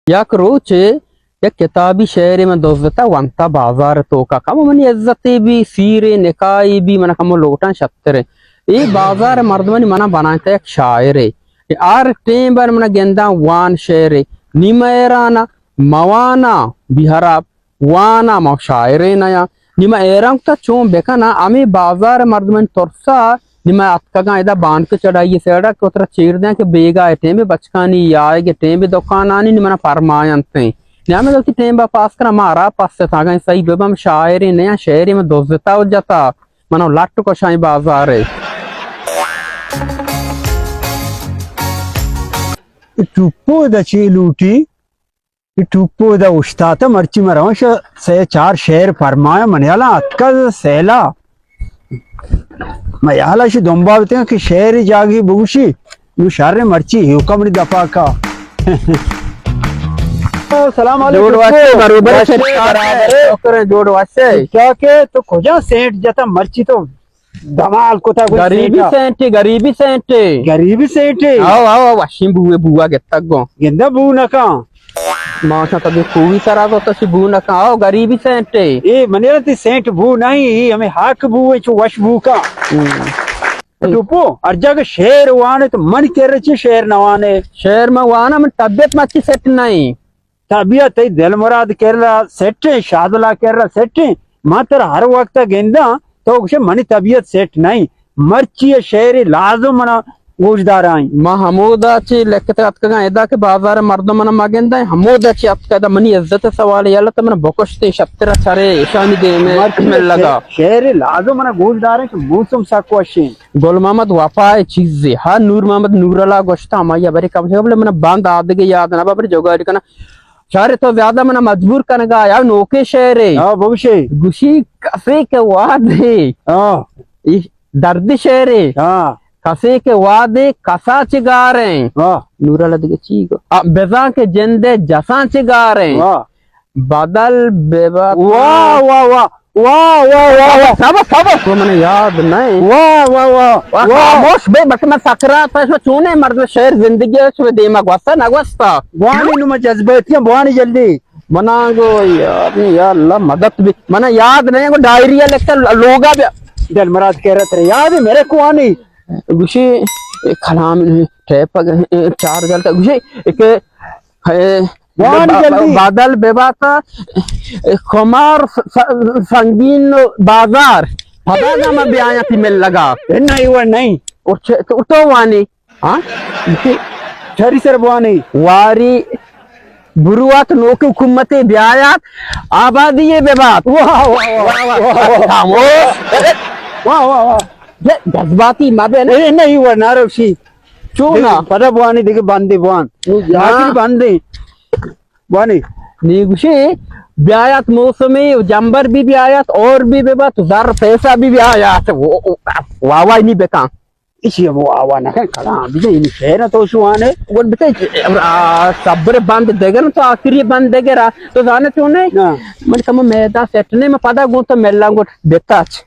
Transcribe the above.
یک روچے یک کتابی شعرے من دزتا ونتا بازار توکا، کمو منی عزتے بی، سیرے نکاحے بی، من کمو لوٹاں شترے۔ اے بازار مردمانی منا بنائینتا یک شاعرے۔ ہر ٹیم بر من گنداں وان شعرے۔ نی من حیراناں، موانا بی حراب، وانا ما شاعرے نیاں۔ نی من حیران کتا چون بکناں، ہمے بازار مردمانی ترسا نی من اتکگاں ادا بانک چڑائی سیڈا کہ وترا چیر دیاں کہ بیگاہ ٹیم بچکانی آئیگ ٹیم دکانانی نی منا فرمائنتیں۔ نی ہمے وتی ٹیم با پاس کناں، ما را پس تاگاں سہی ببم، شاعرے نیاں، شعرے من دزتا و جتا، منا لٹ کشاں بازارے۔ ٹوپو دا چی لوٹی؟ اے ٹوپو ادا اوشتاتہ، مرچی من رواں شہ سئے چار شعر پرمایاں، منی ہیالا اتکا سیلا۔ من ہیالا شہ دمبا بتگاں کہ شعر جاگہے بگوشی، نو شر مرچی ایوکا منی دپا کا۔ سلام علیکم۔ جوڑ واسطے، برابر واسطے، شکر ہے، جوڑ واسطے۔ ٹھیک ٹھاک ہے، تو کجا سیٹ جتا مرچی تو دمال کتا گوشت غریبی سیٹا۔ سینٹے، غریبی سینٹے۔ غریبی سینٹے۔ آو، آو، آو، وشیں بوئے، بوا گتگ گوں۔ گندہ بو نکاں۔ ماشاء تبی کوئی سرا گو تسی بو نکاں۔ آو، غریبی سینٹے۔ اے منی تی سینٹ بو نہیں، اے ہمیں ہاک بو ہے، چو وش بو کا۔ ہم۔ ٹوپو، ہر جگہ شعر وانے تو من کر چی شعر نوانے۔ شعر میں وانا، من طبیعت مچی سیٹ نہیں۔ طبیعت تئی دل مراد کرا سیٹ ایں، شادلا کرا سیٹ ایں۔ من ترا ہر وقت گنداں، تو گوشے منی طبیعت سیٹ نہیں۔ مرچی اے شعرے لازم منا گوشدار آئیں۔ ما ہمودا چی لکھت اتکگاں ادا کہ بازار مردم منا مگنداں، ہمودا چی اتکا ادا منی عزت سوال ہے، اللہ تو منا بکشتے شترا چرے ایشانی دیم مرچی مل لگا۔ شعرے لازم منا گوشدار ایں کہ موسم سک وشیں۔ گل محمد وفا ءِ چیزے۔ ہا نور محمد نورلا گوشتہ، ہمائی ءَ برے کم سے کم، بلے من بند آدگے یاد نہ، بابر جوگاڑی کناں۔ شعر تو زیادہ من مجبور کنگا، یا نوکے شعرے۔ ہاں، بگوشے۔ گوشی کسے کہ وادے۔ ہاں۔ ای درد شعرے۔ ہاں۔ کسے کہ وادے کسا چگاریں۔ ہاں۔ نورلا دگہ چی گو؟ آ، بزاں کہ جندے جساں چگاریں۔ ہاں۔ بدل ببات۔ واہ، واہ، واہ۔ واہ، واہ، واہ، واہ۔ صبر، صبر۔ تو منے یاد نہیں۔ واہ، واہ، واہ، واہ، واہ۔ خاموش بے، بس من سکرات ہے، اس میں چونے مرد شعر زندگی ہے، اس میں دیما گوستا، نہ گوستا۔ بوانی نو میں جذباتی ہیں، بوانی جلدی۔ بنا گو یار، یا اللہ مدد بھی۔ منا یاد نہیں، کو ڈائری ہے لکھتا لوگا بھی۔ دل مراد کہہ رہا تیرے یاد ہے میرے کو آنی۔ گوشی، ایک کلام ٹیپ، چار گلتا۔ گوشی، ایک اے، بوان با-، جلدی۔ بادل بباتا، خمار س-، س-، سنگین بازار۔ پدا نام بیایا تی مل لگا۔ اے نہیں، وہ نہیں۔ او چھ-، تو، تو وانی۔ ہاں؟ چری سر بوانی۔ واری بروات نوک حکومت بیایات، آبادی ببات۔ واہ، واہ، واہ، واہ، واہ۔ خاموش۔ واہ، واہ، واہ۔ جذباتی مبے نا۔ اے نہیں، وہ نہ روشی۔ چون؟ پدا بوانی دگہ بندے بوان۔ یاد بندے۔ بوانی۔ نی گوشی، بیایات موسمی، جمبر بھی بیایات، اور بھی ببات، زر پیسہ بھی بیایات۔ واہ واہ نہیں بکن۔ اسی ہم واہ واہ نہ کن، کلام بھی نہیں، شعر تو شوانے۔ گل بتے، آ، صبر بند دگر تو آخری بند دگر آ۔ تو زانے چون نہیں؟ من کم میدا سیٹ نہیں، میں پدا گون تو ملان گوٹ بتاچ۔